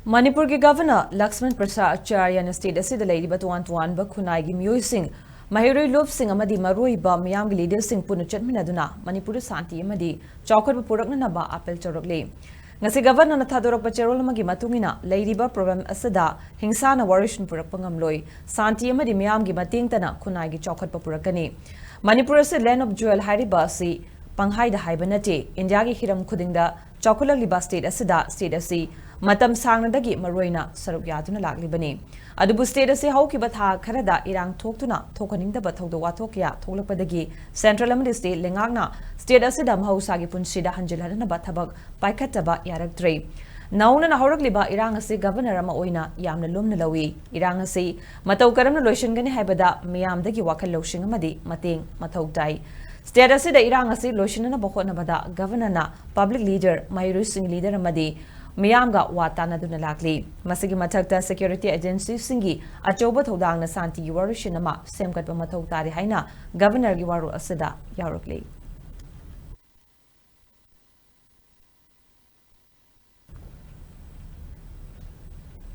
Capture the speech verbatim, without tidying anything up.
ꯃꯅꯤꯄꯨꯔꯒꯤ ꯒꯚꯔꯅꯔ ꯂꯛꯁꯃꯟ ꯄ꯭ꯔꯁꯥꯗ ꯑꯆꯥꯔꯌꯅ ꯁ꯭ꯇꯦꯠ ꯑꯁꯤꯗ ꯂꯩꯔꯤꯕ ꯇꯣꯉꯥꯟ ꯇꯣꯉꯥꯟꯕ ꯈꯨꯟꯅꯥꯏꯒꯤ ꯃꯤꯑꯣꯏꯁꯤꯡ, ꯃꯍꯩꯔꯣꯏ ꯂꯨꯞꯁꯤꯡ ꯑꯃꯗꯤ ꯃꯔꯨꯑꯣꯏꯕ ꯃꯤꯌꯥꯝꯒꯤ ꯂꯤꯗꯔꯁꯤꯡ ꯄꯨꯟꯅ ꯆꯠꯃꯤꯟꯅꯗꯨꯅ ꯃꯅꯤꯄꯨꯔꯗ ꯁꯥꯟꯇꯤ ꯑꯃꯗꯤ ꯆꯥꯎꯈꯠꯄ ꯄꯨꯔꯛꯅꯅꯕ ꯑꯥꯄꯤꯜ ꯇꯧꯔꯛꯂꯤ꯫ ꯉꯁꯤ ꯒꯚꯔꯅꯔꯅ ꯊꯥꯗꯣꯔꯛꯄ ꯆꯦꯔꯣꯜ ꯑꯃꯒꯤ ꯃꯇꯨꯡ ꯏꯟꯅ, ꯂꯩꯔꯤꯕ ꯄ꯭ꯔꯣꯕ꯭ꯂꯦꯝ ꯑꯁꯤꯗ ꯍꯤꯡꯁꯥꯅ ꯋꯥꯔꯣꯏꯁꯤꯟ ꯄꯨꯔꯛꯄ ꯉꯝꯂꯣꯏ, ꯁꯥꯟꯇꯤ ꯑꯃꯗꯤ ꯃꯤꯌꯥꯝꯒꯤ ꯃꯇꯦꯡꯇꯅ ꯈꯨꯟꯅꯥꯏꯒꯤ ꯆꯥꯎꯈꯠꯄ ꯄꯨꯔꯛꯀꯅꯤ꯫ ꯃꯅꯤꯄꯨꯔ ꯑꯁꯤ land of jewel ꯍꯥꯏꯔꯤꯕ ꯑꯁꯤ ꯄꯪꯍꯥꯏꯗ ꯍꯥꯏꯕ ꯅꯠꯇꯦ꯫ ꯏꯟꯗꯤꯌꯥꯒꯤ ꯍꯤꯔꯝ ꯈꯨꯗꯤꯡꯗ ꯆꯥꯎꯈꯠꯂꯛꯂꯤꯕ ꯁ꯭ꯇꯦꯠ ꯑꯁꯤꯗ, ꯁ꯭ꯇꯦꯠ ꯑꯁꯤ ꯃꯇꯝ ꯁꯥꯡꯅꯗꯒꯤ ꯃꯔꯨꯑꯣꯏꯅ ꯁꯔꯨꯛ ꯌꯥꯗꯨꯅ ꯂꯥꯛꯂꯤꯕꯅꯤ꯫ ꯑꯗꯨꯕꯨ ꯁ꯭ꯇꯦꯠ ꯑꯁꯤ ꯍꯧꯈꯤꯕ ꯊꯥ ꯈꯔꯗ ꯏꯔꯥꯡ ꯊꯣꯛꯇꯨꯅ ꯊꯣꯛꯍꯟꯅꯤꯡꯗꯕ ꯊꯧꯗꯣꯛ ꯋꯥꯊꯣꯛ ꯀꯌꯥ ꯊꯣꯛꯂꯛꯄꯗꯒꯤ ꯁꯦꯟꯇ꯭ꯔꯦꯜ ꯑꯃꯗꯤ ꯁ꯭ꯇꯦꯠ ꯂꯩꯉꯥꯛꯅ ꯁ꯭ꯇꯦꯠ ꯑꯁꯤꯗ ꯃꯍꯧꯁꯥꯒꯤ ꯄꯨꯟꯁꯤꯗ ꯍꯟꯖꯤꯜꯍꯟꯅꯕ ꯊꯕꯛ ꯄꯥꯏꯈꯠꯇꯕ ꯌꯥꯔꯛꯇ꯭ꯔꯦ꯫ ꯅꯧꯅ ꯍꯧꯔꯛꯂꯤꯕ ꯏꯔꯥꯡ ꯑꯁꯤ ꯒꯚꯔꯅꯔ ꯑꯃ ꯑꯣꯏꯅ ꯌꯥꯝꯅ ꯂꯨꯝꯅ ꯂꯧꯏ꯫ ꯏꯔꯥꯡ ꯑꯁꯤ ꯃꯇꯧ ꯀꯔꯝꯅ ꯂꯣꯏꯁꯤꯟꯒꯅꯤ ꯍꯥꯏꯕꯗ ꯃꯤꯌꯥꯝꯗꯒꯤ ꯋꯥꯈꯜ ꯂꯧꯁꯤꯡ ꯑꯃꯗꯤ ꯃꯇꯦꯡ ꯃꯊꯧ ꯇꯥꯏ꯫ ꯁ꯭ꯇꯦꯠ ꯑꯁꯤꯗ ꯏꯔꯥꯡ ꯑꯁꯤ ꯂꯣꯏꯁꯤꯟꯅꯅꯕ ꯍꯣꯠꯅꯕꯗ ꯒꯚꯔꯅꯔꯅ ꯄꯕ꯭ꯂꯤꯛ ꯂꯤꯗꯔ, ꯃꯍꯩꯔꯣꯏꯁꯤꯡ ꯂꯤꯗꯔ ꯑꯃꯗꯤ ꯃꯤꯌꯥꯝꯒ ꯋꯥ ꯇꯥꯟꯅꯗꯨꯅ ꯂꯥꯛꯂꯤ꯫ ꯃꯁꯤꯒꯤ ꯃꯊꯛꯇ ꯁꯦꯀ꯭ꯌꯨꯔꯤꯇꯤ ꯑꯦꯖꯦꯟꯁꯤꯁꯤꯡꯒꯤ ꯑꯆꯧꯕ ꯊꯧꯗꯥꯡꯅ ꯁꯥꯟꯇꯤꯒꯤ ꯋꯥꯔꯣꯏꯁꯤꯟ ꯑꯃ ꯁꯦꯝꯒꯠꯄ ꯃꯊꯧ ꯇꯥꯔꯤ ꯍꯥꯏꯅ ꯒꯚꯔꯅꯔꯒꯤ ꯋꯥꯔꯣꯜ ꯑꯁꯤꯗ ꯌꯥꯎꯔꯛꯂꯤ꯫